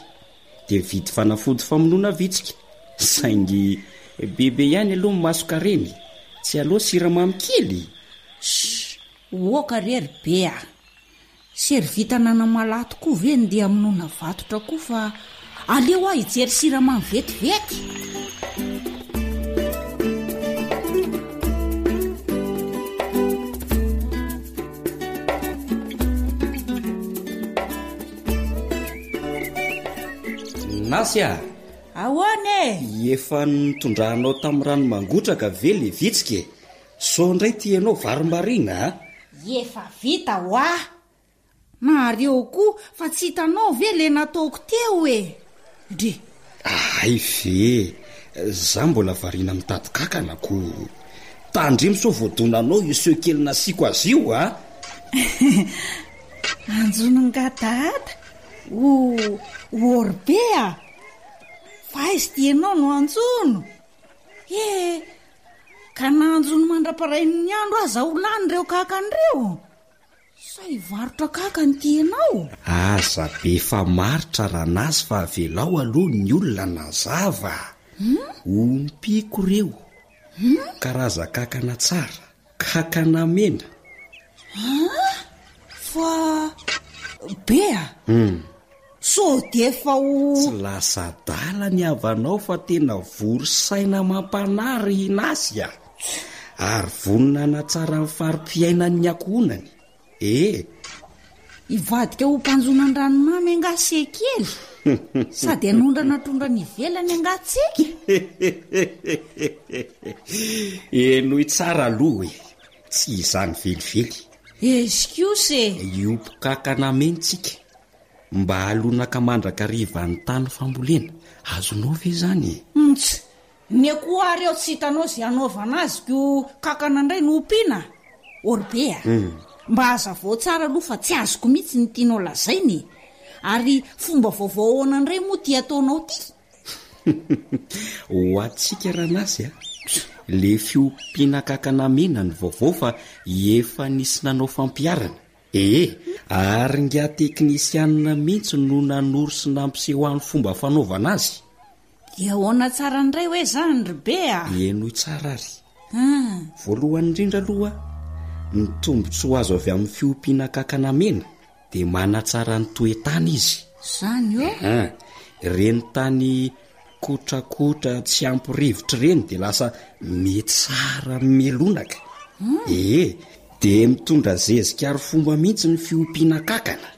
dia mividy fanafody famonoana vitsika. Saingy bebe ihany aloha ny mason-karena e! Tsy aleo siramamy kely? Ssss! Oka re ry be a! Servita an'Anamalaho tokoa ve ndeha hamonoana vatotra koa fa aleo aho hijery siramamy vetivety. Nasy a! Ahoana e? Efa nitondranao tamin'ny rano mangotraka ve le vitsika e? Sao ndray ty ianao varimbariana a! Efa vita hoa! Nareo koa fa tsy hitanao ve le nataoko teo e! Ndry! Hay ve! Za mbola variana mitady kakana ko! Tandremo sao voadonanao io seau kely nasiako azy io a! Anjonon'ngahy dada! O! Ory be a! Fa aiza ty ianao no anjono? He! Ka na hanjono mandra-parain'ny andro aza ho lany ireo kankana ireo. Sa hivarotra kankana ity ianao? Aza be famaritra Ranasy fa avelao aloha ny olona nazava. Ompiako ireo. Karazan-kankana tsara. Kankana mena. An! Fa be a! Sao dia efa ho. Tsy lasa adala ny havanao fa tena vory saina amam-panahy ry Inasy a! Ary vonona hanatsara ny fari-piainan'ny ankohonany. E! Hivadika ho mpanjono an-dranomamy angaha se kely? Sady hanondrana trondro any ivelany angaha tsika? Henoy tsara aloha e! Tsy izany velively. Excuse e! Io mpikakana ameny tsika. Mba halonaka mandrakariva ny tany fambolena. Azonao ve izany e? Mts! Ny akoho ary ao tsy hitanao izay hanaovana azy ko kakana indray no ompiana? Orbe a! Mba hazavao tsara aloha fa tsy azoko mihitsy ny tianao lazaina e! Ary fomba vaovao ahoana indray moa ity ataonao ity? Ho antsika Ranasy a! Le fiompiana kakana mena no vaovao fa efa nisy nanao fampiharana. Ee, ary ingahy teknisianina mihitsy no nanoro sy nampiseho ahy ny fomba fanaovana azy. Dia ahoana tsara indray hoe izany ry be a? Henoy tsara ary. Voalohany indrindra aloha, ny tombontsoa azo avy amin'ny fiompiana kankana mena dia manatsara ny toe-tany izy. Izany ô? An, ireny tany kotrakotra tsy ampy rivotra ireny dia lasa mitsara melonaka. Ee, dia mitondra zezika ary fomba mihitsy ny fiompiana kankana.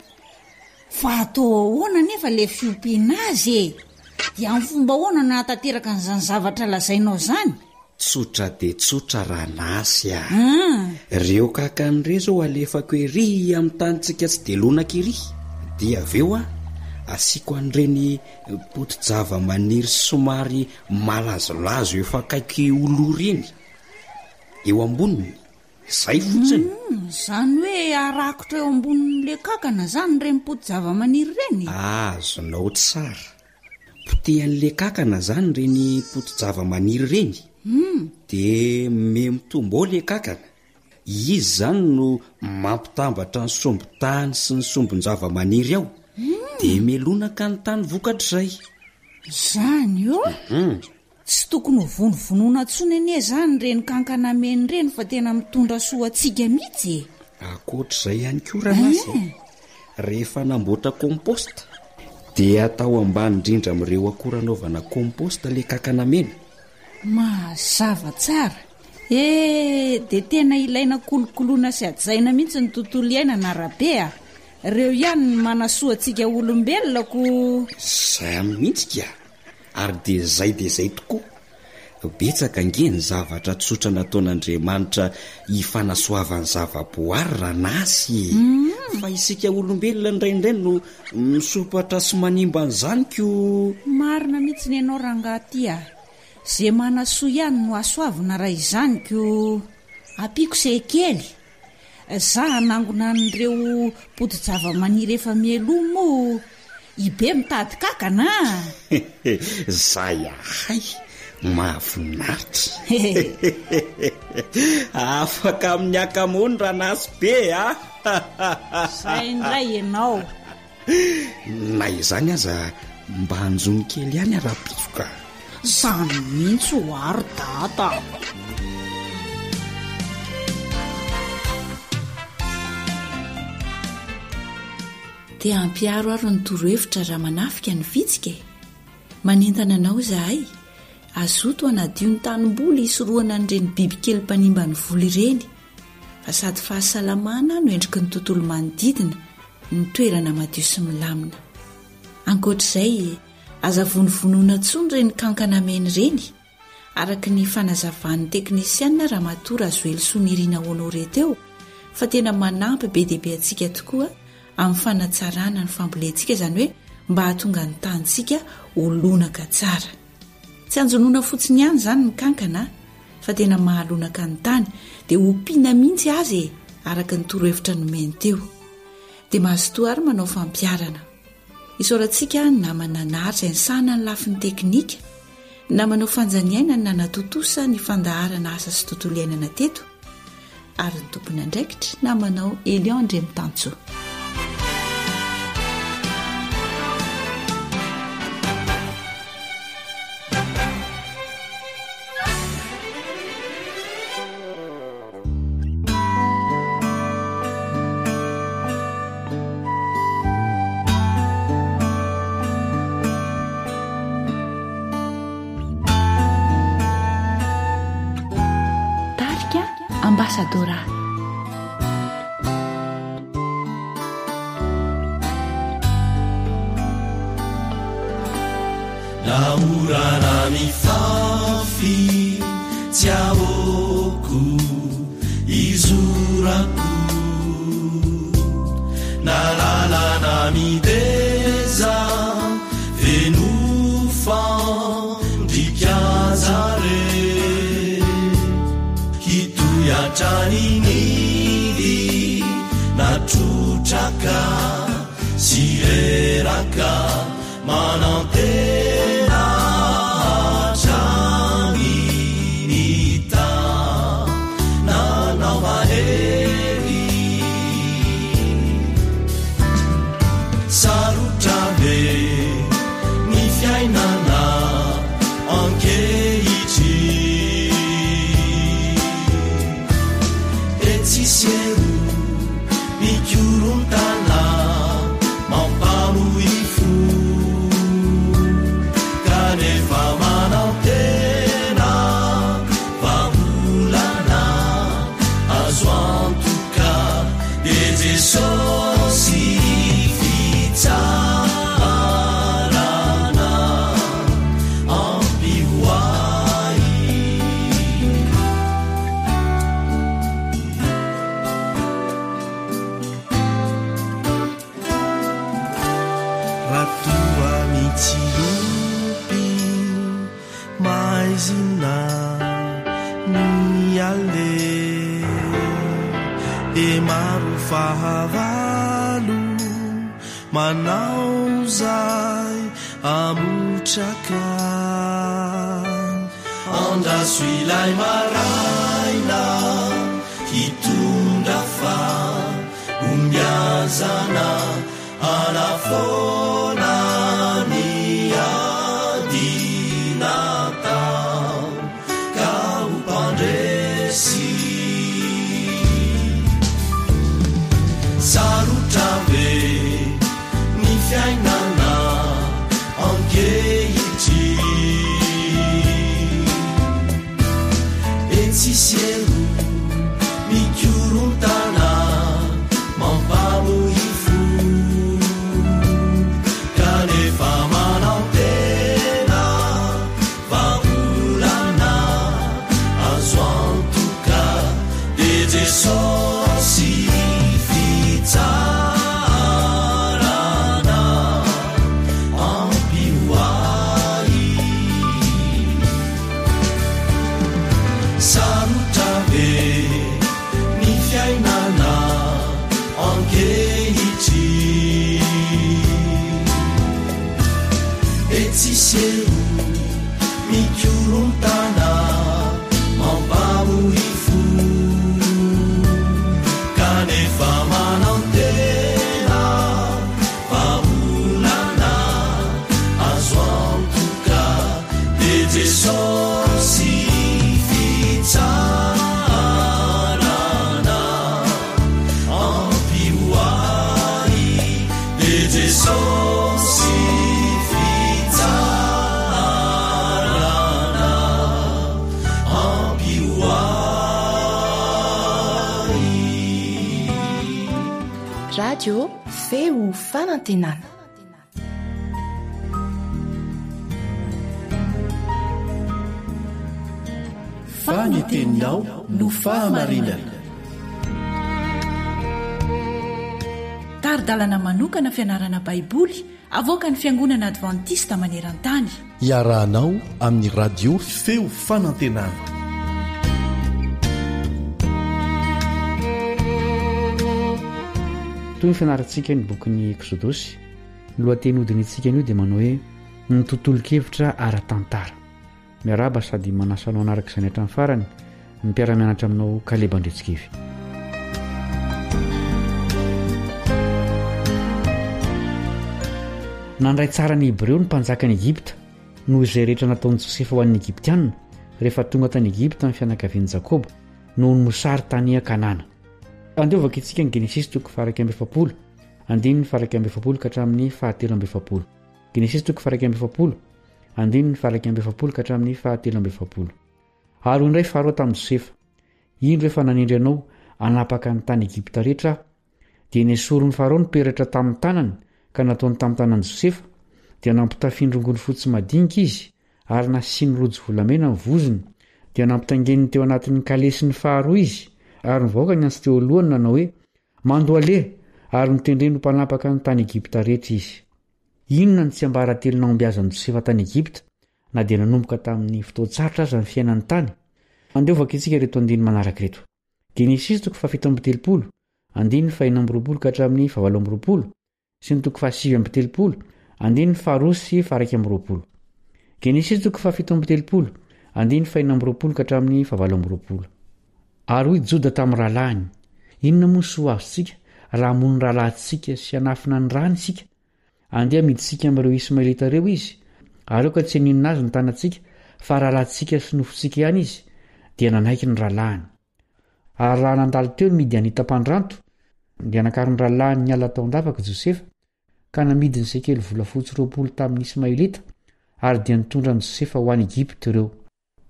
Fa atao ahoana anefa ilay fiompiana azy e? Dia amin'ny fomba ahoana no hahatanteraka an'izany zavatra lazainao izany? Tsotra dia tsotra Ranasy a! Reo kankana ireo zao alefako ery amin'ny tanintsika tsy dia lonaka ery, dia avy eo asiako an'ireny poti-javamaniry somary malazolazo efa akaiky ho lo ireny eo amboniny, zay fotsiny. Izany hoe arakotra eo ambonin'ilay kankana izany ireny poti-javamaniry ireny? Azonao tsara. Potehan'le kankana zany ireny poti-javamaniry ireny de memitombo ao le kankana. Izy zany no mampitambatra ny sombin-tany sy ny sombin-javamaniry ao. De melonaka ny tany vokatr'izay. Zany ô? Tsy tokony ho vonovonoina intsony anie izany ireny kankana mena ireny fa tena mitondra soa antsika mihitsy e! Ankoatr'izay ihany koa Ranasy a, rehefa hanamboatra compost dia atao ambany indrindra amin'ireo akora anaovana compost ilay kankana mena. Mazava tsara. Eh, dia tena ilaina kolokoloina sy hajaina mihitsy ny tontolo iainana Rabe a! Ireo ihany no manasoa antsika olombelona ko! Izany mihitsy ka! Ary dia izay dia izay tokoa. Betsaka ange ny zavatra tsotra nataon'Andriamanitra hifanasoavan'ny zava-boary Ranasy e! Fa isika olombelona indraindray no misompatra sy manimba an'izany ko! Marina mihitsy ny anao rangahy ty a! Ze manasoa ihany no hasoavina raha izany ko! Ampiako se kely! Za hanangona an'ireo poti-javamaniry efa mialoha moa i Be mitady kakana a! Zay ahay! Mahafinaritra! Afaka amin'ny akamony Ranasy be a! Zay indray ianao! Na izany aza mba anjono kely ihany aho rahampitso ka. Zany mihitsy hoa ry dada a! Te hampiharo ary ny torohevitra raha manafika ny vitsika e! Manentana anao izahay, hazoto hanadio ny tanimboly hisorohana an'ireny bibikely mpanimba ny voly ireny. fa sady fahasalamana no endriky ny tontolo manodidina ny toerana madio sy milamina. Ankoatra izay, aza vonovonoina intsony ireny kankana mena ireny, araka ny fanazavan'ny teknisiana Ramatoa Razoelisoa Nirina Honoré teo fa tena manampy be dia be antsika tokoa amin'ny fanatsarana ny fambolentsika, izany hoe mba hahatonga ny tanintsika ho lonaka tsara. Tsy anjonoana fotsiny ihany izany ny kankana fa tena mahalonaka ny tany dia ompiana mihitsy aza e, araka ny torohevitra nomeny teo. Dia mazotoa ary manao fampiharana. Isaorantsika ny namana naharitra izay nisahana ny lafiny teknika. Namanao Fanjaniaina no nanatontosa ny fandaharana asa sy tontolo iainana teto ary ny tompon'andraikitra namanao Elion Andriamitansoa. Tarika Ambassadora. Na orana mifafy tsy ahoako izorako Na lalana mideza feno fandrika zare Hitohy hatrany ny na trotraka sy reraka Manantena hatrany ny tananao mahery. Sarotra be ny fiainana ankehitriny. Etsy sy eroa Mikorontana mampamoy fo Kanefa manantena vahaolana azo antoka Dia Jesosy fitsarana ampy ho ahy. Raha toa mitsilopy maizina ny aleha Dia maro fahavalo manao izay hamotraka Andraso ilay maraina Hitondra fahombiazana hanafoana ny ady natao ka ho mpandresy. Sarotra be ny fiainana ankehitriny. Etsy sy eroa mikorontana mampamoy fo kanefa manantena vahaolana azo antoka dia Jesosy fitsarana ampy ho ahy. Sarotra be ny fiainana ankehitriny. Etsy sy eroa mikorontana mampamoy fo. Kanefa manantena vahaolana azo antoka. Dia Jesosy fitsarana ampy ho ahy Dia Jesosy fitsarana ampy ho ahy. Radio Feo Fanantenana. Fa ny teninao no fahamarinana. Tari-dalana manokana fianarana Baiboly avoakan'ny Fiangonana Advantista maneran-tany. Iarahanao amin'ny Radio Feo Fanantenana. Toy ny fianarantsika ny bokin'ny Eksodosy, Ny lohateny hodinihintsika anio dia manao hoe Ny tontolon-kevitra ara-tantara. Miarahaba sady manasa anao hanaraka izany hatramin'ny farany ny mpiara-mianatra aminao Kaleba Andriantsikivy. Nandray tsara ny Hebreo ny mpanjakan'i Egypta noho izay rehetra nataon'i Josefa ho an'ny Egyptiana rehefa tonga tany Egypta ny fianakavian'i Jakoba noho ny mosary tany Kanana. Andeha hovakintsika ny Genesisy toko faha-41, andininy faha-41 ka hatramin'ny faha-43. Genesisy toko faha-41, andininy faha-41 ka hatramin'ny faha-43. Ary hoy indray Farao tamin'i Josefa, Indro efa nanendry anao hanapaka ny tany Egypta rehetra aho. Dia nesorin'i Farao ny peratra tamin'ny tanany ka nataony tamin'ny tanan'i Josefa, dia nampitafiany rongony fotsy madinika izy ary nasiany rojo volamena ny vozony, dia nampitaingeniny teo anatin'ny kalesiny faharoa izy, ary ny vahoaka niantso teo alohany nanao hoe, Mandohaleha! Ary notendreny ho mpanapaka ny tany Egypta rehetra izy. Inona no tsiambaratelo nahombiazan'i Josefa tany Egypta, na dia nanomboka tamin'ny fotoan-tsarotra aza ny fiainany tany? Andeha hovakintsika ireto andininy manaraka ireto. Genesisy toko fahafito amby telopolo, andininy fahenina amby roapolo ka hatramin'ny fahavalo amby roapolo, sy ny toko fahasivy amby telopolo, andininy faharoa sy faharaika amby roapolo. Genesisy toko fahafito amby telopolo, andininy fahenina amby roapolo ka hatramin'ny fahavalo amby roapolo. Ary hoy Joda tamin'ny rahalahiny, Inona moa ny soa azontsika raha hamono ny rahalahintsika sy hanafina ny rany isika? Andeha hamidintsika amin'ireo Ismaelita ireo izy, ary aoka tsy haninona azy ny tanantsika, fa rahalahintsika sy nofontsika ihany izy. Dia nanaiky ny rahalahiny. Ary raha nandalo teo ny Midianita mpandranto, dia nakarin'ny rahalahiny niala tao an-davaka Josefa, ka namidy ny sekely volafotsy 20 tamin'ny Ismaelita, ary dia nitondra an'i Josefa ho any Egypta ireo.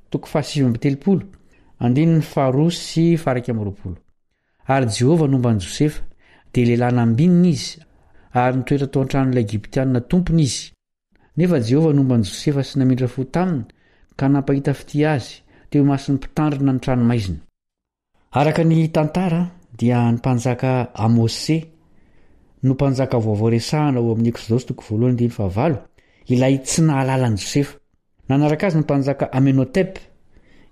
Toko fahasivy amby telopolo, andininy faharoa sy faha-21. Ary Jehovah nomba an'i Josefa, dia lehilahy nambinina izy, ary nitoetra tao an-tranon'ilay Egyptiana tompony izy. Nefa Jehovah nomba an'i Josefa sy namindra fo taminy ka nampahita fitia azy teo imason'ny mpitandrina ny tranomaizina. Araka ny tantara dia ny mpanjaka Amose no mpanjaka vaovao resahana ao amin'ny Eksodosy toko voalohany andininy fahavalo, ilay tsy nahalala an'i Josefa. Nanaraka azy ny mpanjaka Amenhotep,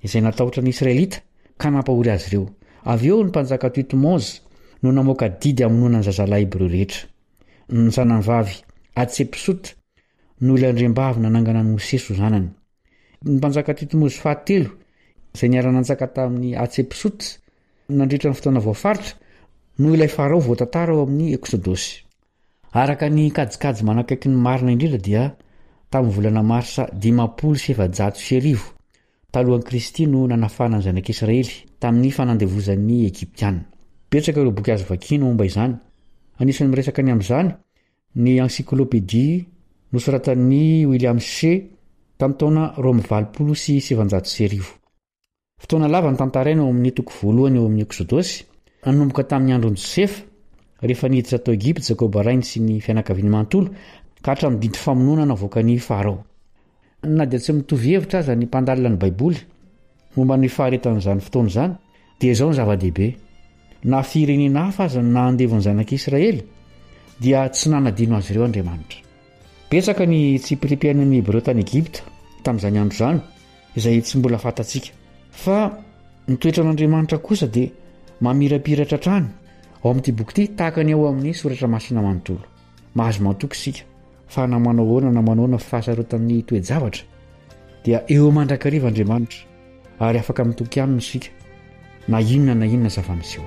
izay natahotra ny Israelita ka nampahory azy ireo. Avy eo ny mpanjaka Thutmose no namoaka didy hamonoana ny zazalahy hebreo rehetra. Ny zanany vavy Hatshepsut no ilay andriambavy nanangana an'i Mosesy ho zanany. Ny mpanjaka Thutmose fahatelo, izay niara-nanjaka tamin'i Hatshepsut nandritra ny fotoana voafaritra, no ilay farao voatantara ao amin'ny Eksodosy. Araka ny kajikajy manakaiky ny marina indrindra dia tamin'ny volana marsa 1450 talohan'i Kristy no nanafahana ny zanak'Israely tamin'ny fanandevozan'ny Egyptiana. Betsaka ireo boky azo vakiana momba izany. Anisan'ny miresaka ny amin'izany ny Encyclopédie nosoratan'i William Shea tamin'ny taona 1982. Fotoana lava no tantaraina ao amin'ny toko voalohany ao amin'ny Eksodosy, nanomboka tamin'ny andron'i Josefa, rehefa niditra tao Egypta Jakoba rainy sy ny fianakaviany manontolo, ka hatramin'ny didy famonoana navoakan'i Farao. Na dia tsy mitovy hevitra aza ny mpandalina ny Baiboly momba ny faharetan'izany fotoana izany, dia izao no zava-dehibe, Na firenena hafa aza no naha-andevo ny zanak'Israely, dia tsy nanadino azy ireo Andriamanitra. Betsaka ny tsipiriam-piainan'ny Hebreo tany Egypta tamin'izany andro izany, izay tsy mbola fantatsika. Fa ny toetran'Andriamanitra kosa dia mamirapiratra hatrany ao amin'ity boky ity tahaka ny ao amin'ny soratra masina manontolo. Mahazo matoky isika fa na manao ahoana na manao ahoana fahasarotan'ny toe-javatra dia eo mandrakariva Andriamanitra ary afaka mitoky aminy isika na inona na inona zava-miseho.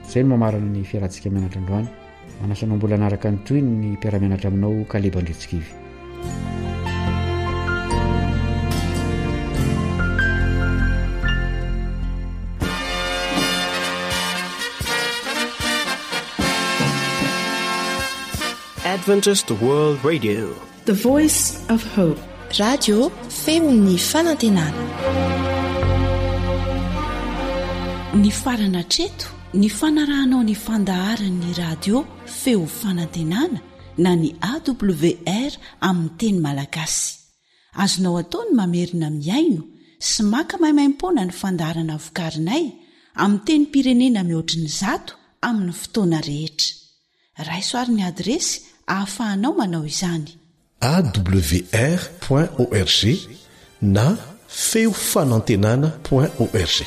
Izay no mamarana ny fiarahantsika mianatra androany. Manasa anao mbola hanaraka ny tohiny ny mpiara-mianatra aminao Kaleba Andriantsikivy. Adventist World Radio. The Voice of Hope. Radio feon'ny fanantenana. Nifarana hatreto ny fanarahanao ny fandaharan'ny radio feo fanantenana na ny AWR amin'ny teny malagasy. Azonao atao ny mamerina mihaino sy maka maimaimpoana ny fandaharana vokarinay amin'ny tenim-pirenena mihoatry ny zato amin'ny fotoana rehetra. Raiso ary ny adiresy ahafahanao manao izany. Awr point org na feo fanantenana point org.